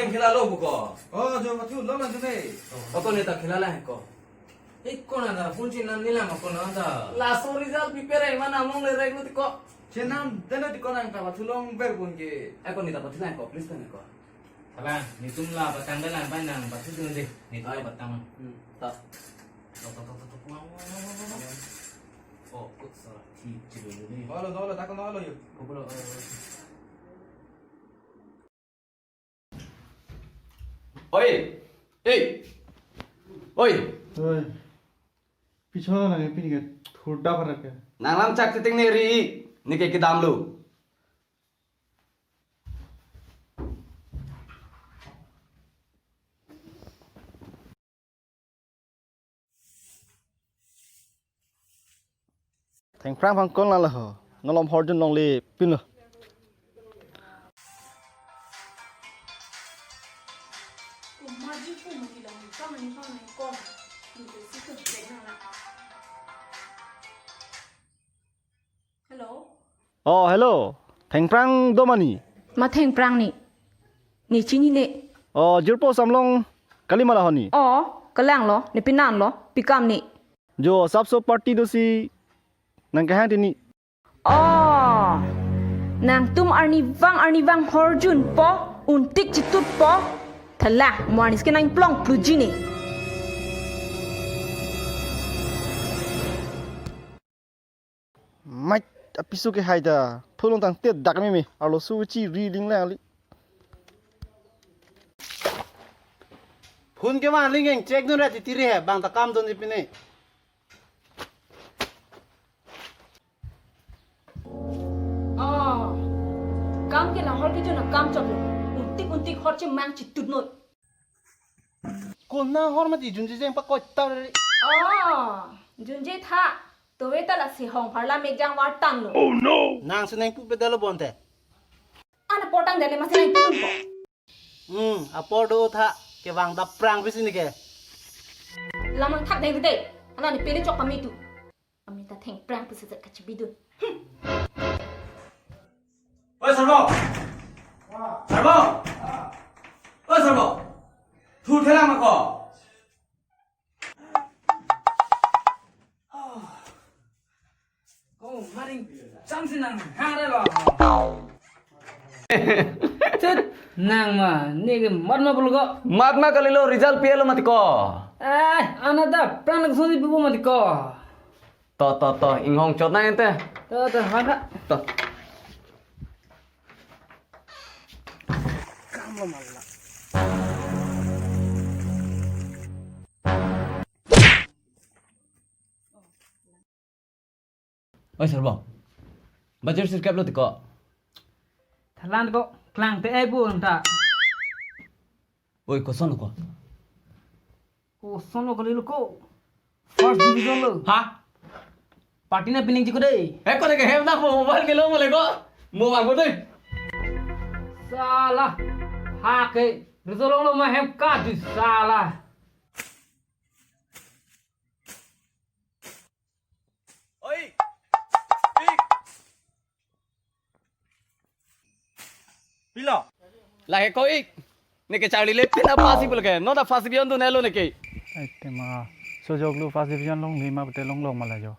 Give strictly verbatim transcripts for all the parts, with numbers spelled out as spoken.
Khela lo buko. Oh, jo, pathu lo lang jene. Ako neta khela lang ko. Ikko na da, phone chinam nilam ako na da. Laso result paper ai mana mong le rek lo tiko. Chinam, teno tiko nang ta pathu long ber pun ke. Ako neta pathu lang ko, please lang ko. Abang, netum la batang belang pai nang, pathu dun deh. Netum la Ai. batang. Hmm, ta. Tok, tok, tok, tok, tok. Oh, kok salah. Cik, cik dulu nih. Halo, halo, takon halo yuk. Kok belum, eh, Oi! Ei! Oi! Oi. Pichona nang pini ke thurda parak ke. Nang lam chak titing ne ri, ne ke kedam lo. Thengphrang pangkon la laho. Nolom horjun longle pin lo. Hello. Oh, hello. Thengphrang do ma ni? Ma Thengphrang ni. Ne chinine. Oh, jirpo Samlong kali ma la ho ni? Oh, kalang lo, ne pinan lo, pikam ni. Jo, sapso party dosi nang kehang tini. Oh, nangtum arnivang arnivang horjunpo, untik chitutpo. Thalang, mo arni sike nang plong pluji ne. Mait, apiso ke hai ta. Phulong tang tet dak meme. Arloso chiri ding lang li. Phone ke ma ling eng check dun ra titiri he. Bang ta kam dun ipine. Oh. Kam ke la hor ke jo na kam chok lo. Untik untik hor chemang chitut noi. Kona hor mati junje jeng pakoi ta re. Oh, junje tha. Towe ta lasi hong pharla mekjang war tang lo. Oh no. Nang seneng pu pedalo bonte. Ana portang dele masi nang pun ko. Hmm, apor do tha kevang dap prang pisi ni ke. Lamang thak deng de. Ana ni pele chok kami tu. Ami ta Thengphrang pisi zat kachibidun. Oi, Sarbo! Sarbo! Oi, Sarbo! Thu thela ma ko? Oh, maring changsi nang hara lo. Chut, nang ma, ne ke mat ma bulu ko. Mat ma kalilo, result pi-et lo mati ko. Ai, ana ta prang nang sung si bubu mati ko. To, to, to, inghong chot na ente. To, to, hang ka. To. Kam lo mala. Oi, Sarbo. Bajar sirkep lo tiko. Thalan ko, klang te ai bu anta. Oi, koson ko? Koson lo kali lo ko. First division lo. Ha? Party na pining chiko dei. Eh, ko de ke hem na mo mobile ke lo mo le ko. Mo bang ko dei. Sala. Ha ke. Result lo ma hem ka di sala. Oi. Ik. Pilo. Lake ko ik. Ne ke charli le pina pasi pulke. No da first division dun-et lo ne ke. Ai tema. So jok lo first division longle ma pute longlong ma la jo.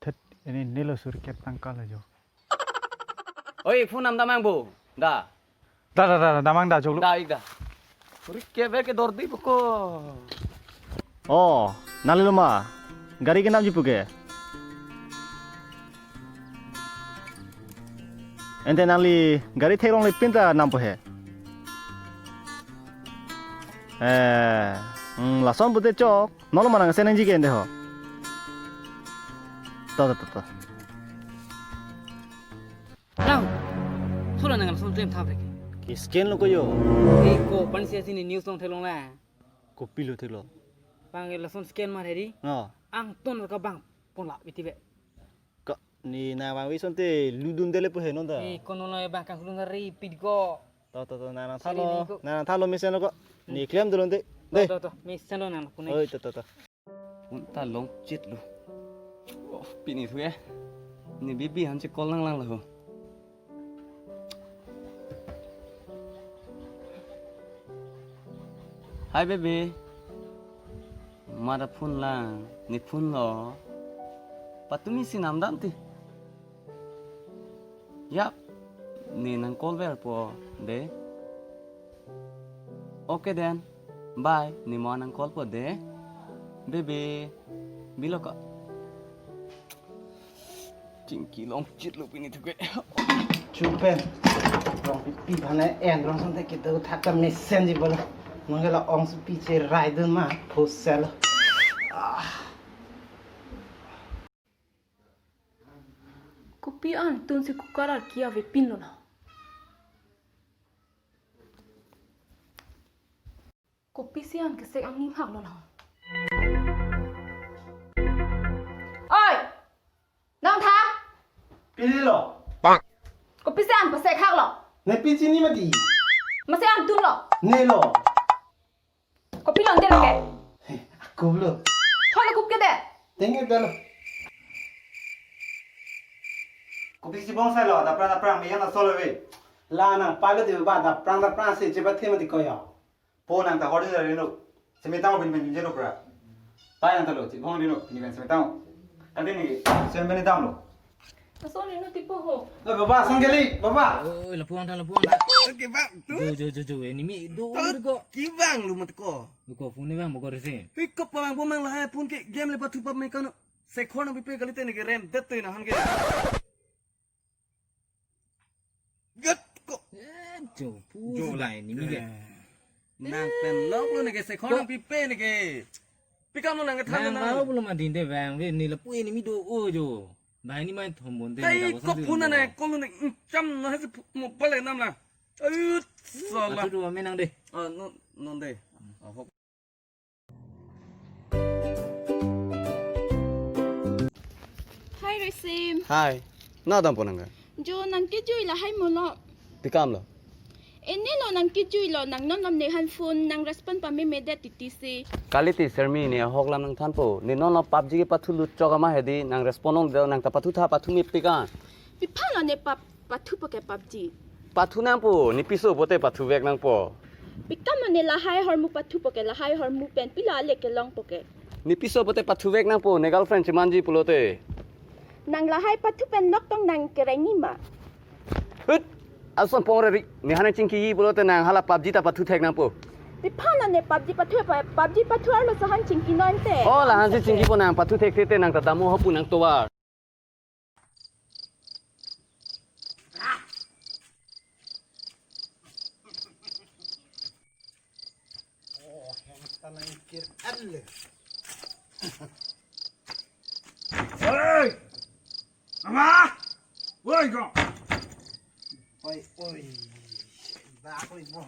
Thet ini nilo suri kep tangka la jo. Oi, phone nam damang bo. Da. Da, da, da, da, damang da, jok lo. Da, ik da. Ori ke be ke dor di buko. Oh, nangli lo ma. Gari ke nam jipu ke. Ente nangli gari theklongle pin ta nampo he. Eh, hmm, lason pute chok. Nolo manang senang ji ke ente ho. To, to, to, to. Nang, sola nang lason klem thap rek. Ki scan lo ko yo. Eh, ko pan sia sini news long theklong la. Kopilo theklo. Bang lason scan mar heri. Oh. Angton ka bang pon la biti be. Ka ni na bang wi sonte ludun dele po he non ta. Eh, kono lo bang kang ludun ri pit ko. To, to, to, nang, nang thalo. Sini ko. Nang, nang thalo mesen lo ko. Ni klem dulon te. To, dei. To, to, mesen lo nang kune. Oi, to, to, to. Un ta long chit lo. Oh, pini thu ya. Ni bibi han che call lang lang lo. Hi, baby. Mada phone lang, ne phone lo. Patumi si namdam ti. Yap, ne nang call verpo de. Okay then, bye. Ne mo nang call po de. Baby, bilo ka. Chingki longchit lo pini thuke. Chupen. Rong pipi phane en rong sante kedo thak ta mesenji bolo. Mangala ong supi cherai dun ma phusel. Ah. Kopi an tunsi kukar arki avepin lo na. Kopisi an kesek angni phak lo lang. Oi! Nang tha? Pili lo. Kopisi an pasek hak lo. Ne pi chini mati. Masi an tun lo. Ne lo. Kopi lo nte lo ke? He, aku lo. Chole kup ke de. Thank you, dalo. Kopisi bong sai lo, daprang daprang, me yang asol ve. La nang palo di ba daprang daprang si chebat the mati koyo. Po nang ta hori dari no. Semitang bin bin jero pra. Pai nang ta lo, si bong di no, bin bin semitang. Kali ni, sen bin dam lo. Ason ni no tipo ho. Eh, baba, sang kali, baba. Oi, lapuan ta, lapuan ta. Oke, bang. Tu. Jo, jo, jo, jo, ini mi do Tot ko. Kibang lo mat ko. Ko phone ni bang, mo ko resi. Hei, ko pamang pamang lahai phone ke game le pathu pap me kano. Sekhor nang pipe kali te ne ke rem det te na han ke. Get ko. Eh, jo, pu Jo, sulai ni mi ke. Nang pen lok lo ne ke sekhor Ko- nang pipe ne ke. Pikam lo nang ke than Nang nang. Kau belum adin de bang, we ni lapu ini mi do o jo. Bang ini main thombon de. Tai ni ko phone na ko lo ne cham na se mobile nam la. Ayu, sala. Atu dua menang de. Ah, no, non de. Ah, hop. Hi, Resim. Hi. Na dam ponang ka? Jo, nang kejui lahai mo lo. Pikam lo. Ini lo nang kejui lo, nang non lam ne han phone, nang respond pame me det titi si. Kali ti Sermi ne ahok lam nang thanpo. Ne non lo PUBG ke pathu lut chok ama hedi, nang respond ong de, nang ta pathu tha, pathu me pikan. Piphan lo ne pap Pathu po ke PUBG. Pathu nangpo, ne piso pote pathu vek nangpo. Pikam lo ne lahai hormu pathu po ke lahai hormu pen pila ale kelong po ke. Ne piso pote pathu vek nangpo, ne girlfriend chemanji pulote. Nang lahai pathu pen nok tong nang kereng ni ma. Hut, ason pong reri, ne hanang chingki pulote nang hala PUBG ta pathu thek nangpo. Piphan lo ne PUBG pathu pa, PUBG pathu arlo sahan chingki non te. Oh, lahan si chingki po nang pathu thek te te nang ta damo hopu nang tovar. Oh, hem tanang kir alle. Hey! Ama! Woi, go! Oi, oi. Bak, oi, bo.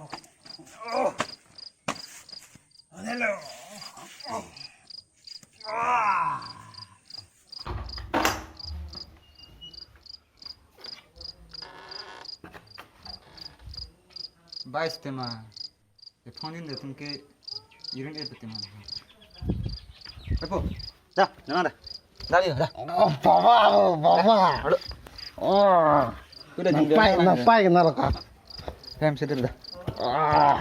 Oh! Hello. Oh. Ah. Bai, Stema. E phone in de tum ke irin e pete man. Epo. Da, nana da. Da ni da. Oh, baba, oh, baba. Aduh. Oh. Udah Nang jam pai, bilang nang ya. Pai kenal ka. Hem sedul da. Ah.